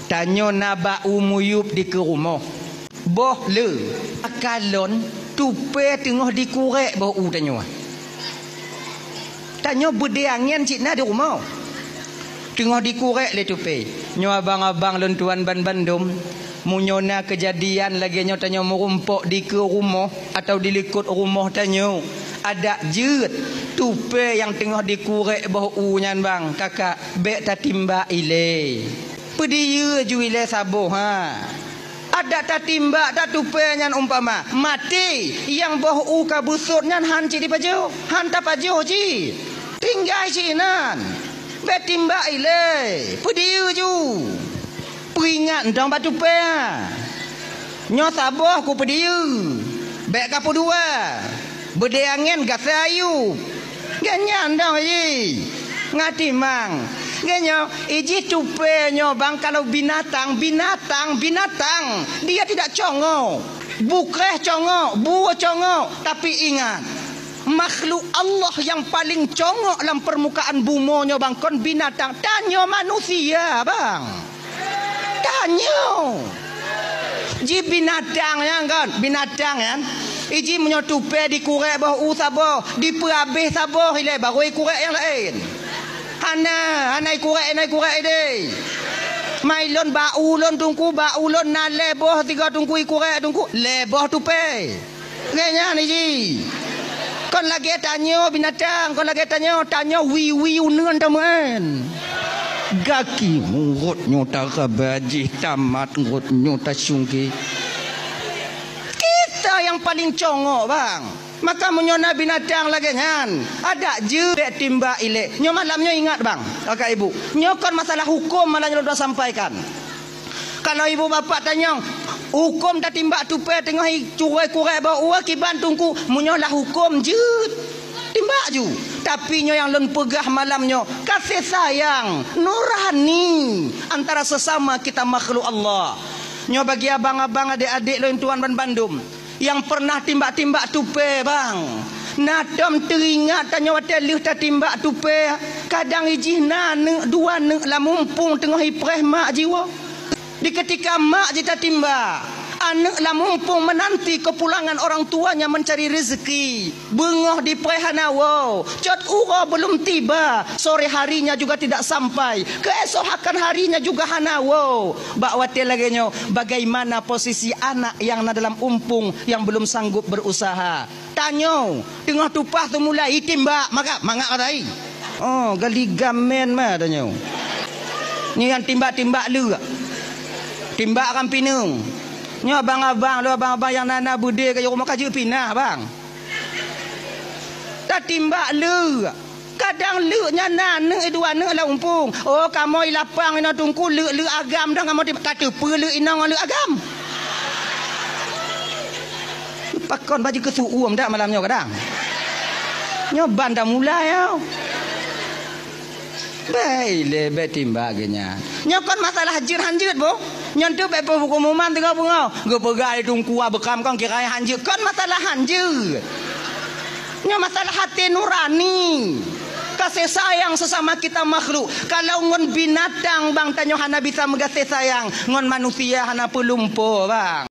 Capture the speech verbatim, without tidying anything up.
Tanyoe na bak u muyueb dikeue rumoh. Boh le, kalon tupée teungoh dikurek boh u tanyoe. Tanyoe beudée angén cit na di rumoh. Teungoh dikurek lé tupée. Nyoe abang-abang lôn tuan banbandum, meunyoe na keujadian lagée nyoe tanyoe meurumpok dikeue rumoh atawa dilikot rumoh tanyoe, adak jeuet tupée nyang teungoh dikurek boh u nyan bang, kakak, bék tatimbak ilée. Peudiyeu ju ilée saboh, ha. Adak tatimbak that tupée nyan umpama maté, nyang boh u ka beusot nyan han cit dipajoh, han tapajoh cit. Tinggai cit inan. Bék timbak ilée, peudiyeu ju. Peuingat dong bak tupée, ha. Nyoe saboh kupeudiyeu, bék kapeudua. Beudée angén gasai ayue. Geuh nyan dong jih. Ngatimang. Geuh nyoe, ijih tupée nyoe bang kalau binatang, binatang, binatang. Dia tidak congok. Bukréh congok, bue congok. Tapi ingat, makhluk Allah nyang paleng congok lam peurmukaan bumoe nyoe bang kon binatang. Tanyoe manusia bang. Tanyoe. Ji binatang nyan kan, binatang nyan. Iji meunyoe tupée dikurek boh u saboh, dipeuabéh saboh ilée baru ikurek nyang laén. Hana, hana ikurek, hana ikurek idéh. Mai lôn bak u lôn teungku, bak u lôn na lhée boh tiga teungku ikurek teungku, lhée boh tupée. Lagée nyan iji. Kon lagée tanyoe binatang, kon lagée tanyoe, tanyoe wiwi uneuen tameuén. Gaki murot nyoe taraba jih tamat rot nyoe tasungke. Kita nyang paleng congok bang. Maka meunyoe na binatang lagée nyan, adak jeuet bék timbak ilée. Nyoe malam nyoe ingat bang, kakak ibu. Nyoe kon masalah huköm malam nyoe lôn sampaikan. Kalau ibu bapak tanyong, huköm tatimbak tupée teungoh i-, curôi kurek boh u kiban teungku, meunyoe lah huköm jeuet, timbak ju. Tapi nyoe nyang lôn peugah malam nyoe, kasih sayang nurani antara sesama kita makhluk Allah. Nyoe bagi abang-abang, adék-adék lôn tuan banbandum. Nyang pernah timbak-timbak tupée, bang. Na tom teuingat tanyoe watée lheueh tatimbak tupée, kadang ijih na aneuk dua aneuk lam umpung teungoh ipreh mak jiwoe. Di keutika mak jitatimbak, aneuk lam umpung meunanti keupulangan orang tuanya meuncari reuzeuki. Beungoh dipreh hana woe, cot uroe belum tiba, sore harinya juga tidak sampai, keuesokan harinya juga hana woe. Bak watée lagée nyoe, bagaimana posisi anak nyang na dalam umpung nyang belum sanggup berusaha? Tanyoe, teungoh tupaih teumulai, itimbak, maka mangat katai. Oh, gali gamen ma tanyoe. Nyoe nyang timbak-timbak leuk. Timbak ram pineung. Nyoe abang-abang, lôn abang-abang nyang na-na beudée keu rumoh ka jeuet pinah, bang. Tatimbak leuk. Kadang leuk nyan na aneuk dua aneuk lam umpung. Oh, kamoe i lapang inoe teungku leuk-leuk agam dong kamoe timbak. Ka teupeue leuk inong ngon leuk agam. Pakon baju keu su'uem dak malam nyoe kadang. Nyoe ban dah mulai, yo. Bék ilée, bék timbak geuh nyan. Nyoe kon masalah jeuet han jeuet boh. Nyoe tu bék peuhuköm umat teungoh beungoh. Geupeugah lé teungku beukam kon kira han jeuet. Kon masalah han jeuet. Nyoe masalah até nurani. Kasih sayang sesama kita makhluk. Kalau ngon binatang bang tanyoe hana bisa meugaséh sayang, ngon manusia hana peulumpo bang.